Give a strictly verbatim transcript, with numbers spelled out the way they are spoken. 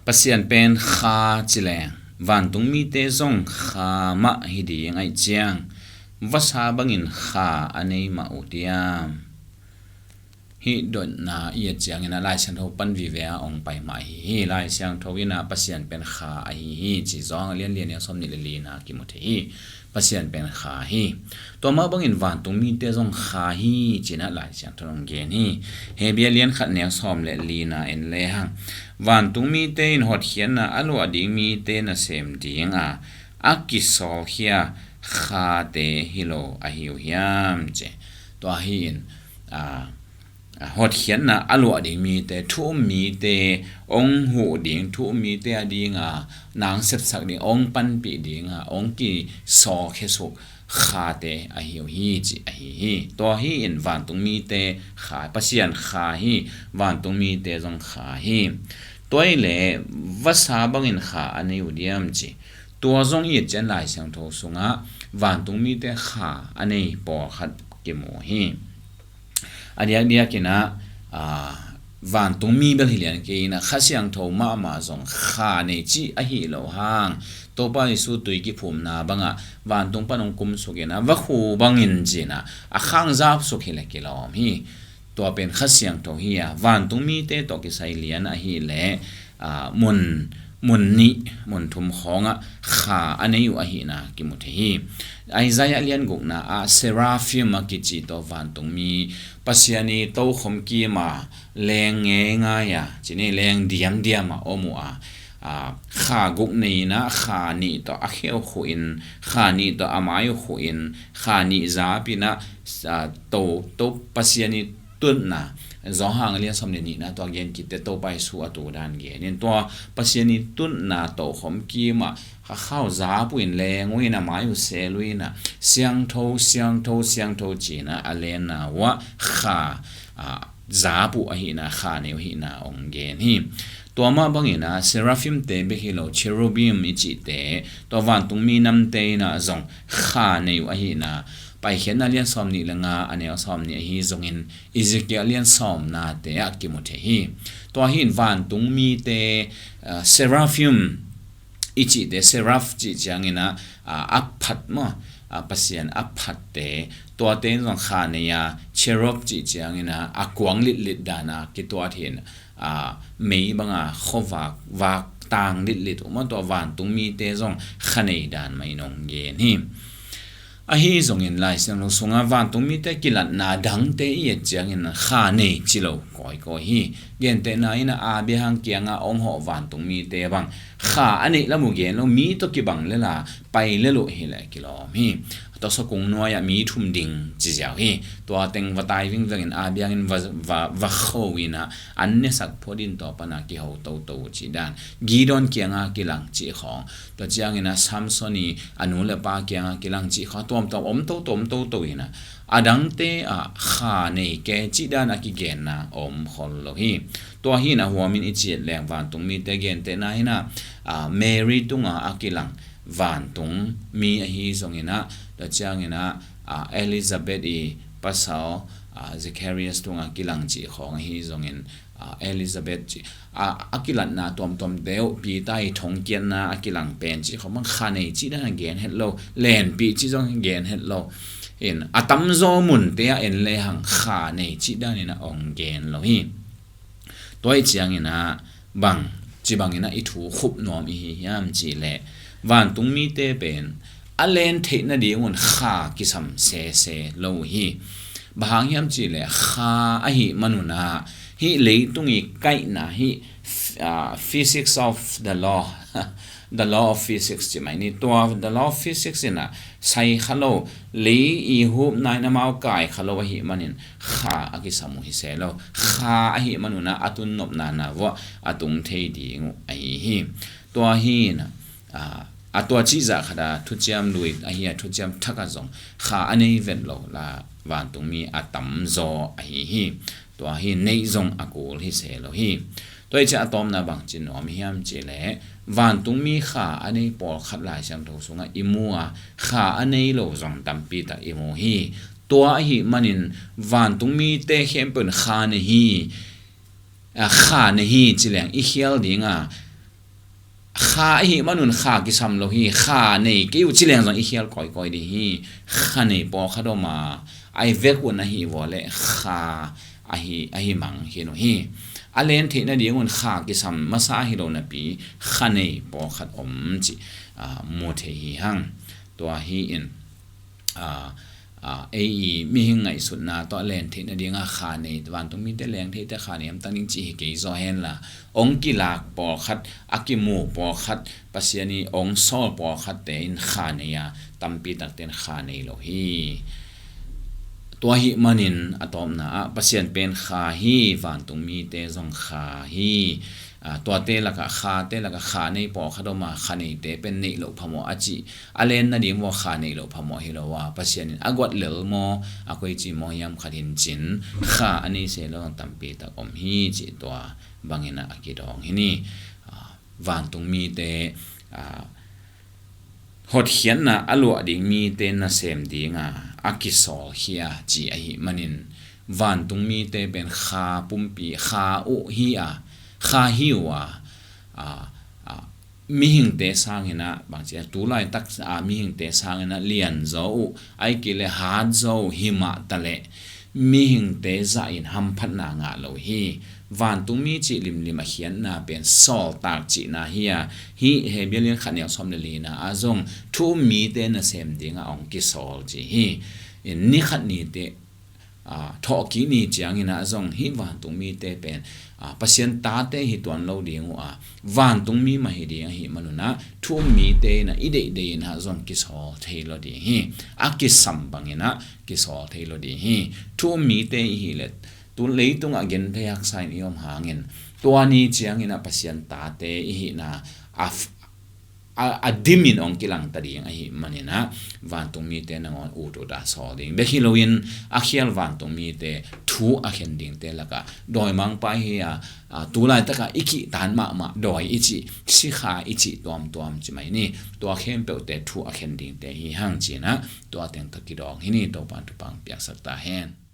Pasian pen Kha ci leng, vantung mite zong Kha mah hi ding ahih ciang, vasa bangin Kha a nei mah uh diam? Hih dotna i et ciangin ah Lai Siangtho pan vive a hong pai mah ahi hi. Lai Siangtho in ah Pasian pen Kha ahi hi ci Johan a lian li a neu sawmnih le lina kimu thei hi. Pasian pen Kha hi. Tua mah bangin vantung mite zong Kha hi ci-in ah Lai Siangtho in hong gen hi. Hebru a lian khat neu sawm le lina en lehang, vantung mite in hotkhiatna a luah ding mite nasem ding a, a kisawlkhia Khate hi lo ahi uh hiam ci. Tua hi in, a, hotkhiatna a luah ding mite, thu um mite hong huh ding, thu um mite a dinga na hong sepsak ding, hong panpih dinga hong kisawlkhia suk Khate ahi uh hi ci ahi hi. Tua hi in vantung mite Kha, Pasian Kha hi, vantung mite zong Kha hi. Tua hi leh vasa bangin Kha a nei uh diam ci. Tua zong i et ciang Lai Siangtho sungah vantung mite Kha a nei pawlkhat kimu hi. A diakdiak in ah, a, vantung mi bel hi lian kei in ah, Kha Siangtho mahmah zong Kha nei cih ahi lo hang, Topa Jesu tui kiphumna bangah vantung pan hong kumsuk in ah, vakhu bangin ci-in ah a khangzapsuk hi leh kilawm hi. Tua pen Kha Siangtho hi a, vantung mite tawh kisai lian ahih leh, a, mun, mun nih, mun thum khawngah Kha a nei uh ahihna kimu thei hi. Isaiah lian gukna ah Seraphim a kici tawh vantung mi, Pasian i tokhom kima leng ngeingai a, ci ni, leng diamdiam a om uh a, a, Kha guk nei in ah Kha nih tawh a kheuh khuh in, Kha nih tawh a mai uh khuh in, Kha nih zap in ah, a, to, to Pasian i tutna, Johan a lian sawm le nihna tua gen kitte, Topa Jesu a tu dan gen in, tua Pasian i tutna tokhom kimah Kha khauh zap uh in, leng uh in, a mai uh sel uh in ah, Siangtho, Siangtho, Siangtho ci-in ah a lenna uh ah Kha, a, zap uh ahihna, Kha nei uh ahihna hong gen hi. Tua mah bangin ah Seraphim te bek hi lo, Cherubim i cihte, tua vantung mi namte in ah zong Kha nei uh ahihna, Paikhiatna lian sawmnih le nga a neu sawmnih ahi zongin, Ezekiel lian sawmnate ah kimu thei hi. Tua hi in vantung mite, a, Seraphim i cihte, Seraph cih ciangin ah, a, a phat maw, a, Pasian a phatte, tuate in zong Kha nei a, Cherub cih ciangin ah a kuang litlit dan a kituat hi in, a, mei banga khuavak vak tang litlit uh maw, tua vantung mite zong Kha nei dan mah in hong gen hi. Ahi zongin Lai Siangtho sungah vantung mite kilatna dangte i et ciangin Kha nei ci lo kawikawi hi. Gentehna in ah Abraham kiangah hong hawh vantung mite bang Kha a neih lam uh gen lo, mi tawh kibang lel a pai lel uh hi leh kilawm hi. Tawsa kung nuai-ah mi thum ding ci ziau hi. Tua teng va tai vingveng in Abraham in va, va, va kho in ah an nesak phot in tua pan a kiho toto uh cih dan. Gideon kiangah kilang cih khawng. Tua ciangin ah Samson i a nu le pa kiangah kilang cih khawng, a tuamtuam om toto, om toto in ah, a dangte ah Kha nei kei cih dan a kigenna om khol lo hi. Tua hi in ah huamin i ciat leng vantung mite gentehna in ah, a, Mary tungah a kilang vantung mi ahi zongin ah, tua ciangin ah, a, Elizabeth i pasal, a, Zacharias tungah kilang cih khawng ahi zongin, a, Elizabeth cih, a, a kilatna tuamtuamte uh, Peter i thongkiatna a kilang pen cih khawng bang Kha nei cih dan a gen het lo, lenpih cih zong gen het lo. In a tamzaw munte ah en lehang Kha nei cih dan in ah hong gen lo hi. Tua i ciangin ah bang, ci bangin ah i thu khup nuam i hi hiam cih leh, vantung mite pen a len theih nadingun Kha kisam sese lo hi. Bang hang hiam cih leh Kha ahih manun ah hih leitung i kaihna hih, ah, physics of the law, the law of physics ci mai ni, tua the law of physics in ah sai kha lo, lei i hupna in amau kai kha lo ahih manin Kha a kisam uh hi se lo. Kha ahih manun ah a tun nopna na vuah a tung thei ding uh ahi hi. Tua hi in ah, a, a tua cih zah khat a thuciam lui ahi a, thuciam thak ah zong Kha a nei vet lo la vantung mi a tamzaw ahi hi. Tua hi neih zong a kul hi se lo hi. Tua hi ciah a tawpna bang ci nuam hiam cih leh, vantung mi Kha a nei pawlkhat Lai Siangtho sungah i mu a, Kha a nei lo zong tampi tak i mu hi. Tua ahih manin vantung mite khempeuh in Kha nei hi, a, Kha nei hi ci leng i khial ding a, Kha ahih manun kha kisam lo hi, kha nei kei uh ci leng zong i khial kawikawi ding hi. Kha nei pawlkhat om a, a i vek un ahih vua leh kha ahi, ahi mang khin uh hi. A len theih nadingun kha kisam masa ahi lo napi kha nei pawlkhat om cih, ah, mu thei hi hang. Tua hi in, ah, ah, ei i mihing ngaihsutna tawh a len theih nadinga kha nei, vantung mite leng theite kha nei amtang ding cih hi kei zaw henla, ong kilak pawlkhat, a kimu pawlkhat, Pasian i ong sawl pawlkhatte in kha nei a, tampi takte in kha nei lo hi. Tua ahih manin a tawpna ah Pasian pen kha hi, vantung mite zong kha hi. Ah, tuate lakah, khate lakah kha nei pawlkhat om a, kha neite pen neih loh phamawh a cih, a len nading vua kha neih loh phamawh hi lo a, Pasian in a guat lel maw, a koici maw hiam khat hin cin, kha a nei se lo zong tampi tak om hi cih tua bangin a kidawng hi ni. Ah, vantung mite, ah, hotkhiatna a luah ding mite nasem dinga a kisawlkhia ci ahih manin, vantung mite pen kha pumpi, kha uh hi a, kha hi uh a, a, a, mihingte sangin ah, bangci a, tulaitak a mihingte sangin ah lian zaw uh, ahih kei leh hat zaw uh hi mah taleh, mihingte zahin hamphatna ngah lo hi. Vantungmi cih limlim a khiatna pen sawltak cihna hi a, hih Hebrew lian khat neu sawm le lina ah zong thu um mite nasem dinga ong kisawl ci hi. In ni khat nite, ah, thawhkik ni ciangin ah zong hih vantungmite pen, ah, Pasian tate hi tuan lo ding uh a, vantungmi mah hi ding ahih manun ah thu um mite in ah i deih deih in ah zong kisawl thei lo ding hi. A kisam bangin ah kisawl thei lo ding hi. Thu um mite i hih leh tu leitungah genthei haksa in i om hangin, tua ni ciangin ah Pasian tate i hihna a f-, a, a dimin ong kilangta ding ahih manin ah, vantungmite nangawn ut ut a sawl ding bek hi loin, a khial vantungmite thu a khen dingte lakah dawimangpa hi a, a, tulaitakah i kihtan mahmah dawi i cih, sikha i cih tuamtuam ci mai ni. Tua khempeuhte thu a khen dingte hi hang ci-in ah, tua teng tawh kidawng hi ni. Topa'n thupha piaksak ta hen.